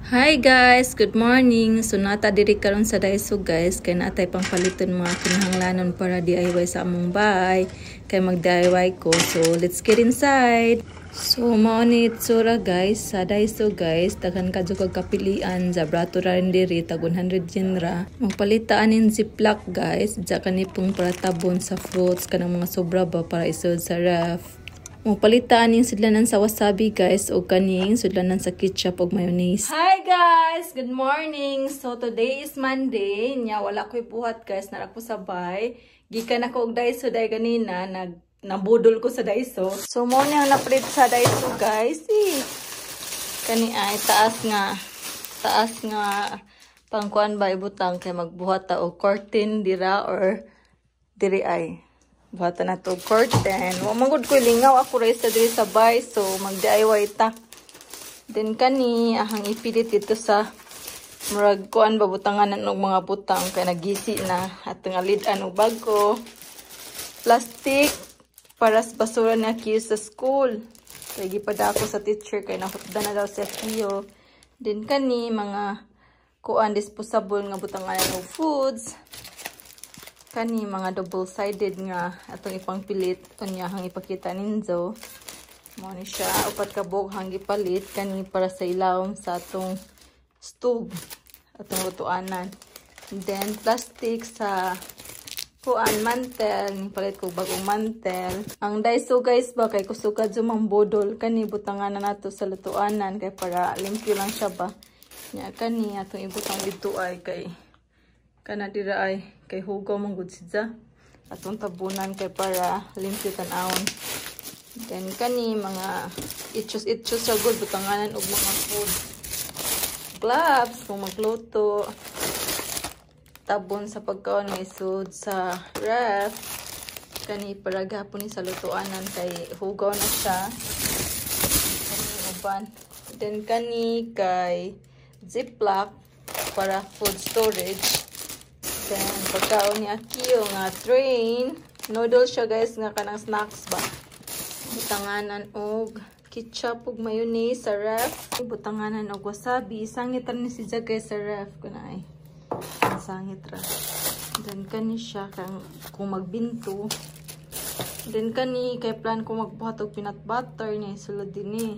Hi guys, good morning. So nata diri karon sa Daiso, guys, kay natay pangpaliton mga kinahanglanon para DIY sa among bahay, kay mag DIY ko. So let's get inside. So mao ni itsura, guys, sa Daiso, guys. Daghan ka kag kapilian, sa brato ra rin diri, tag 100 yen ra. Magpalita anin Ziploc, guys, dya kani pong para tabon sa fruits kanang mga sobra ba para isod sa ref. Mopalita aning sudlanan sa wasabi, guys, o kaning sudlanan sa ketchup ug mayonnaise. Hi guys! Good morning! So today is Monday. Nya wala ko'y buhat, guys, nara ko sa bay. Gikan ako og Daiso day ganina, nabudol ko sa Daiso. So mo ni ang napalit sa Daiso, guys. Eh. Kani ay taas nga pangkuan ba, ibutang kay magbuhat ta og curtain dira or diri ay. Buhatan na to curtain. Wa man gud ko lingaw, ako ra sa diri sa bay, so mag DIY ta. Then kani ahang ipilit dito sa murag kuan ba, butangan og mga butang kay nagisi na at nga lid-an og bag-o. Plastic para sa basura ni Akiyo sa school. Kay gipada ako sa teacher kay nahutda na daw si Akiyo. Then kani mga kuan, disposable nga butangan og foods, kani mga double-sided nga atong ipangpilit unya hang ipakita ninyo. Mo ni siya, upat ka buok hang gipalit. Kani para sa ilawom sa atong stove, atong lutuanan. Then plastic sa kuan, mantel, palit ko bagong mantel. Ang Daiso, guys, ba kay kusugad mang bodol. Kani butangan na nato sa lutuanan kay para limpyo lang siya ba. Nya kani atong ibutang dito ay kay kana dira ay kay hugaw man gud siya, atong tabunan kay para limpyo tan-awon. Then kani mga itchos itchos sa gud, butanganan og mga food, gloves kung magluto, tabon sa pagkaon nga isud sa ref. Kani para gahapon ni sa lutuanan kay hugaw na siya. Kani uban. Then kani kay Ziploc para food storage. Then, pagkaon ni Akio nga train. Noodle siya, guys, nga kanang snacks ba. Butanganan og ketchup ug mayonnaise sa ref. Butanganan og wasabi. Sangit ra ni siya, guys, sa ref. Kunay. Sangit ra. Then kani siya kang kung magbinto. Then kani kay plan ko magbuhat og peanut butter niya sulod din eh.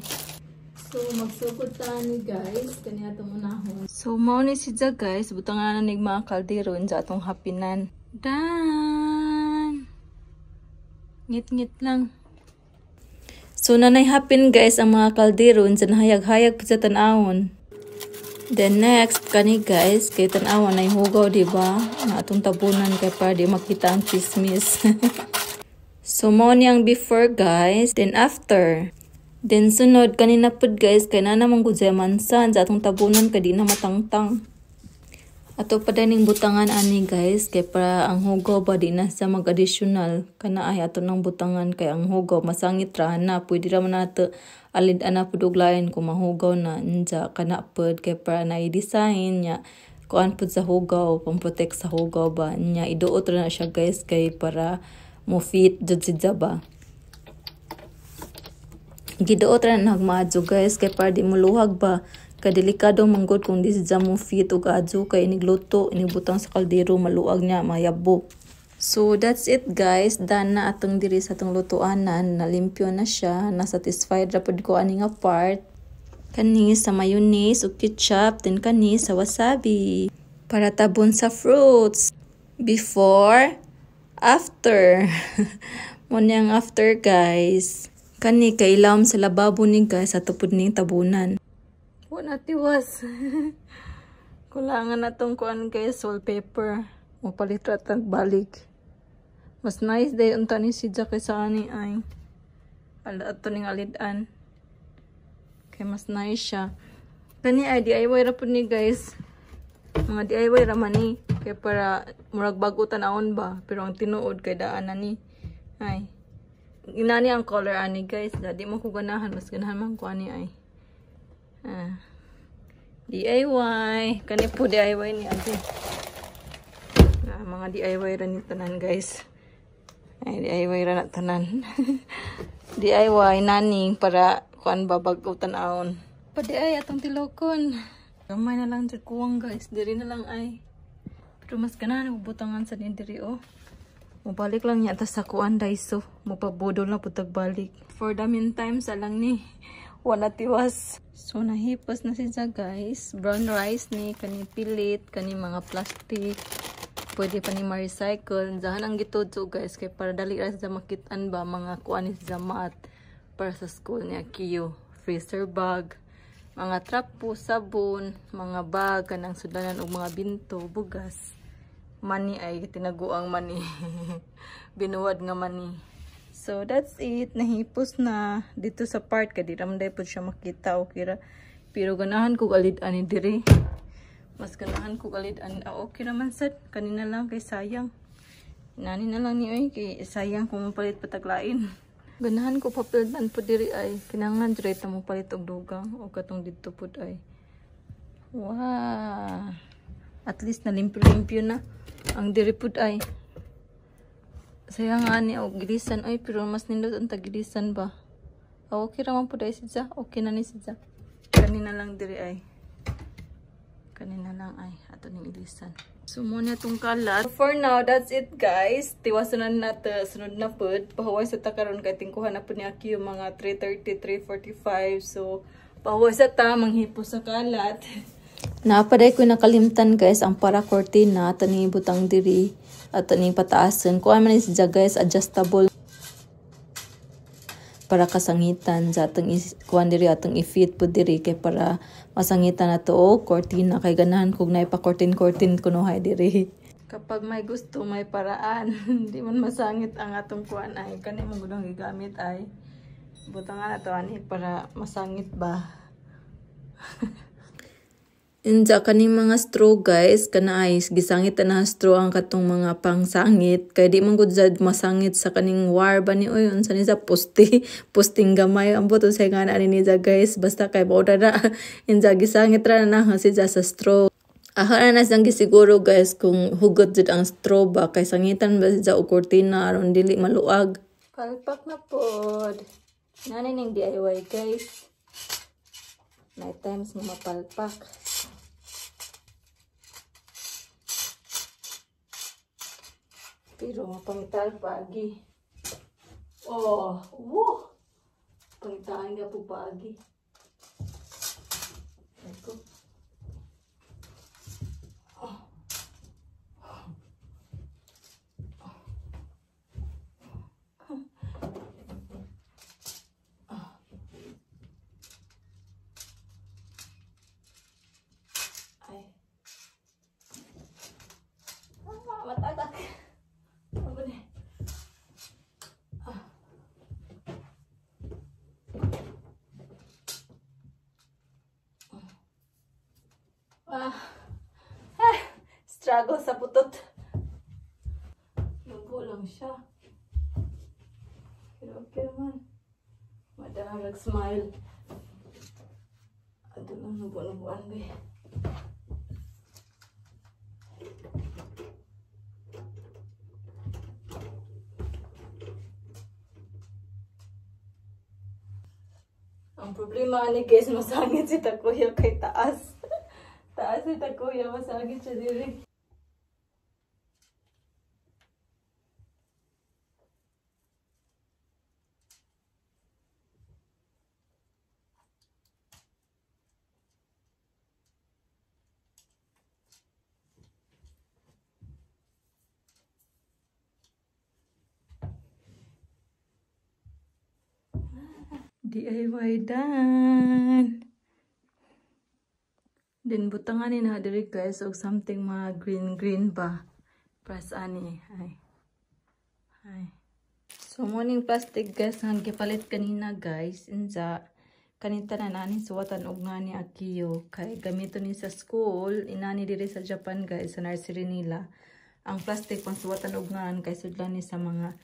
So, magsugod ta ni, guys. Kani atong unahon. So, mao ni siya, guys. Butangan na nig mga kaldero sa atong hapinan. Done! Ngit-ngit lang. So, nanay hapin, guys, ang mga kaldero. Sa nahayag-hayag pa sa tanawon. Then next, kani guys, kay tanawan ay hugaw, di ba? Na atong tabunan kay para di makita ang chismis. So, mao ni ang before, guys. Then after. Then sunod kanina pud, guys, kay na namang gud mansan sa atong tabunan kay di na matangtang. Ato pa ning butangan ani, guys, kay para ang hugaw ba di na sa mag-additional kana ay ato nang butangan kay ang hugaw masangit ra na, pwede ra man nato alid ana pud og lain kung mahugaw na. Nja kana pud kay para na i-design nya kuan pud sa hugaw, pang-protect sa hugaw ba. Nya iduot ra na siya, guys, kay para mo fit jud siya ba. Giduot ra na nagmaadyo, guys, kay para di mo luhag ba, kay delikado manggod kung di siya mo fit og adyo kay inigluto, inigbutang sa kaldero, maluag niya, mayabo. So that's it, guys. Done na atong diri sa atong lutuanan, nalimpyo na siya, na satisfied ra pud ko ani nga part. Kani sa mayonnaise ug ketchup, then kani sa wasabi para tabon sa fruits. Before, after. Mo niyang after, guys. Kani kay ilawom sa lababo ni, guys, ato pud ning tabunan. Wala tiwas. Kulangan na tong kuan, guys, wallpaper. Mo palit ra tag balik. Mas nice day unta ni si Jack sa ani ay. Ala ato ning alid-an. Kay mas nice siya. Kani ay DIY ra pud ni, guys. Mga DIY ra man ni. Kay para murag bago tan-awon ba, pero ang tinuod kay daan na ni. Ay. Inani ang color ani, guys. Di mo ko ganahan, mas ganahan man ko ani ay. Ah. DIY. Kani po DIY ni ate. Ah, mga DIY ra ni tanan, guys. Ay, DIY ra na tanan. DIY nani para kuan ba bag-o tan-awon. Pa di ay atong tilokon. Gamay na lang jud kuwang guys, diri na lang ay. Pero mas ganahan og butangan sa ni diri oh. Mobalik lang niya ta sa kuan Daiso. Mopabudol na pud balik. For the meantime sa lang ni wala tiwas. So nahipos na siya guys. Brown rice ni kani pilit, kani mga plastic. Pwede pa ni ma-recycle. Zahan ang gitudso guys kay para dali ra sa makitaan ba mga kuan ni sa mat para sa school niya Kiyo. Freezer bag, mga trapo, sabon, mga bag kanang sudlanan og mga binto, bugas. Money ay tinaguang money. Binuwad nga money. So that's it. Nahipos na dito sa part kay di raman day pud siya makita okay ra. Pero ganahan kog alid ani diri. Mas ganahan kog alid ani okay ra man sad kanina lang kay sayang. Nani na lang ni oy kay sayang kung mapalit pataglain. Ganahan ko papildan po diri ay kinahanglan diri ta mo palit og dugang og katong didto pud ay. Wow. At least nalimpyo-limpyo na ang diri pud ay. Sayang nga ni og gilisan oy pero mas nindot ang tagilisan ba. Okay ra man pud ay siya. Okay na ni siya. Kanina lang diri ay. Kanina lang ay ato ning ilisan. So mo na tong kalat. For now, that's it guys. Tiwasan na nato sunod na pud. Pahuway sa ta karon kay tingkuhan na pud ni Aki yung mga 3:30, 3:45. So pahuway sa ta manghipos sa kalat. Napaday ko nakalimtan guys ang para cortina tani butang diri at tani pataasan. Kuan man siya guys, adjustable para kasangitan sa atong kuan diri atong i-fit pud diri kay para masangitan nato og cortina kay ganahan kog naay pa curtain kunohay diri. Kapag may gusto may paraan. Di man masangit ang atong kuan ay kani mo gud ang gigamit ay butangan nato ani para masangit ba. Inja kaning mga straw guys, kana ay gisangit na straw ang katong mga pangsangit kay di man gud sad masangit sa kaning wire ba ni oy unsa ni sa poste, posting gamay ang buto sa nga ani ni guys, basta kay boda na inja gisangit ra na siya sa straw. Aha na sang gisiguro guys kung hugot jud ang straw ba kay sangitan ba siya og kurtina aron dili maluag. Palpak na pod. Nani ning DIY guys. Night times nga mapalpak. Pero mapangital pagi. Oh, wow. Pangitaan nga po pagi. Ito. Oh. Ay. Ah, matagak. Struggle sa putot. Lugo lang siya. Pero okay naman. Madam nag-smile. Ato lang nubo-nubuan ba. Ang problema ni guys, masangit si Takuya kay taas. Taas si Takuya, masangit siya diri. DIY done. Then butangan ni na diri guys og something mga green green ba. Press ani ay. Ay. So morning plastic guys ang gipalit kanina guys. Inja kanita na nani suwatan og nga ni Akiyo kay gamito ni sa school inani diri sa Japan guys sa nursery nila. Ang plastic pang suwatan og ngan kay sudlan ni sa mga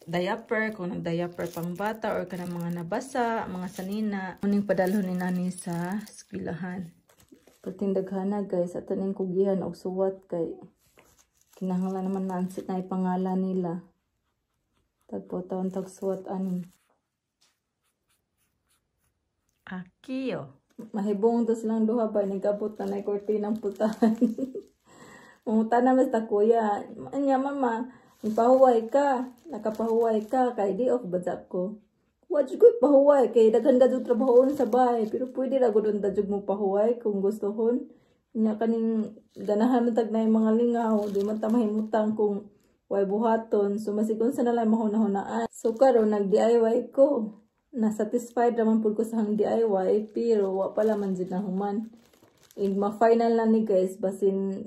diaper, kung nag-diaper pang bata or kanang mga nabasa, mga sanina. Muning padalhon ni nani sa eskwelahan. Patindaghan guys, ato ning kugihan og suwat kay kinahanglan naman na na ipangalan nila. Tagpo taon tag suwat ani. Akio. Mahibong to silang duha ba, nagabot na na kortinang putahan. Manguta na mas ta kuya. Anya mama, pahuway ka. Nakapahuway ka kay di off ba ko. Wa jud ko pahuway kay daghan ka jud trabahoon sa bahay, pero pwede ra gud unta jud mo pahuway kung gustohon. Nya kaning ganahan man tag na mga lingaw, di man ta mahimutang kung way buhaton. So masigon sa na lang mahuna-hunaan. So karon nag DIY ko. Na satisfied raman pud ko sa hang DIY, pero wa pala man jud na human. Ig ma-final na ni guys, basin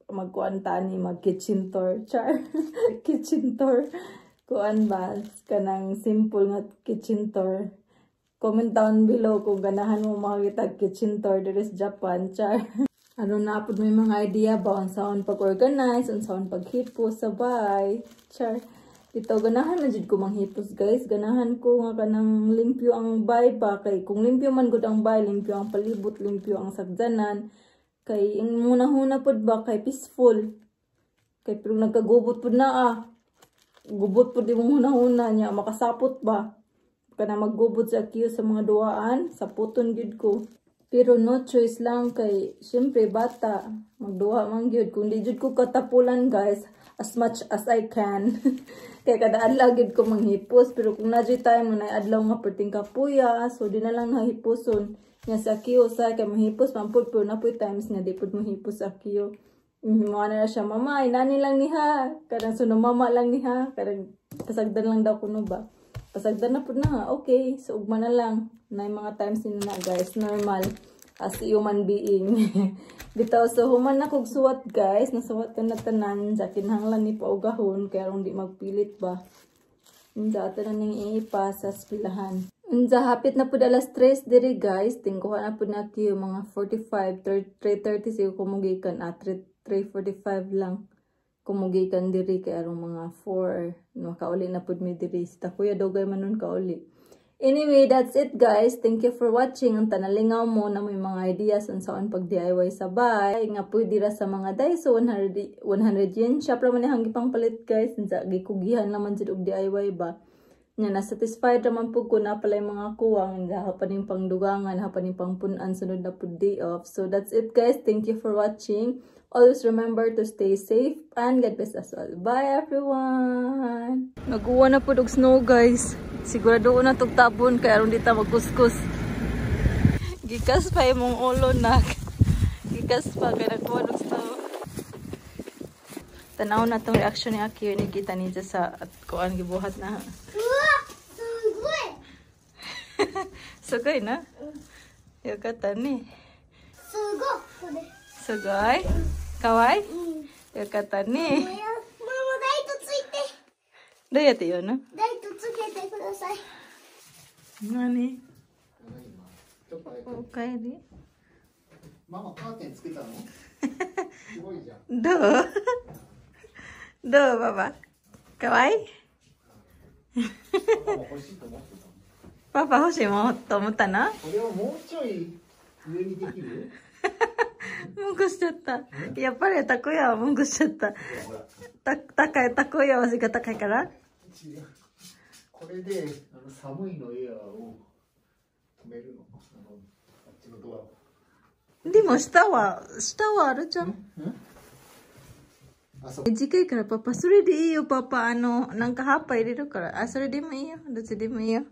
magkuan ta ni, mag kitchen tour, char. Kitchen tour, kuan ba, kanang simple nga kitchen tour. Comment down below kung ganahan mo makakita kitchen tour diri sa Japan, char. Ano na pud may mga idea ba unsaon pag-organize, unsaon paghipos sa bahay, char. Dito ganahan man jud ko manghipos, guys. Ganahan ko nga kanang limpyo ang bay ba, kay kung limpyo man gud ang bay, limpyo ang palibot, limpyo ang sagdanan. Kay ing muna-huna pud ba kay peaceful. Kay pero nagkagubot pud na ah. Gubot pud imong huna-huna niya, makasapot ba. Kana maggubot sa Q sa mga duwaan, saputon gyud ko. Pero no choice lang kay syempre bata, magduha man gyud. Kung di jud ko katapulan, guys, as much as I can. Kay kada adlaw gyud ko manghipos, pero kung naa time na adlaw nga perting kapuya, so di na lang nahipuson. Nya sa Akio sa kay mahipos man pud, pero naa poy times nga di pud mahipos sa Akio. Mga na siya, "Mama, inani lang ni ha." Kanang suno mama lang ni ha. Kanang pasagdan lang daw kuno ba. Pasagdan na pud na ha. Okay, so ugma na lang. Na mga times ni na, guys, normal as human being. Bitaw, so human na kog suwat, guys, nasuwat ka na tanan, sa kinahanglan ni paugahon kaya rong di magpilit ba. Unsa ato na ning ipa sa eskwelahan. Unsa hapit na pud alas 3 diri, guys, tingkuha na pud na kiyo mga 45, 3:30 siguro kumugikan, ah 3, 3:45 lang kumugikan diri kay arong mga 4 makauli na pud mi diri. Si kuya dugay man nun kauli. Anyway, that's it, guys. Thank you for watching. Ang tanalingaw mo na may mga ideas on saan pag DIY sa bahay. Nga pwede ra sa mga Daiso, 100, 100 yen shop ra man ang gipang palit, guys. Unsa gikugihan naman jud og DIY ba. Nya na satisfied raman pud ko na pala yung mga kuwang pa ning pangdugangan, ha pa ning pangpunan sunod na pud day off. So that's it, guys. Thank you for watching. Always remember to stay safe and God bless us all. Bye, everyone. Nag-uwan na pud og snow, guys. Sigurado na tug tabon kay aron di ta magkuskus. Gikas pa imong ulo na. Gikas pa kay nagkuha og snow. Tanaw na tong reaction ni Akio ni kita niya sa at kuan gibuhat na. うわすごい。すごいな。よかったね。すごいこれ。すごいかわいうん。よかったね。ママ、ライトついて。どうやって言うの？ライトつけてください。何？ちょっと早く。おかえり。ママ、カーテンつけたのすごいじゃん。どうどう、パパ、かわいい。パパも欲しいと思ってた。パパ欲しいもんと思ったな。これをもうちょい上にできる？文句しちゃった。やっぱりたこやは文句しちゃった。ほら。た高い、たこやはが高いから。違う。これで寒いのエアを止めるの。あっちのドアを。でも下はあるじゃん。あそ次回からパパ、それでいいよ、パパ。なんか葉っぱ入れるから。あ、それでもいいよ。どっちでもいいよ。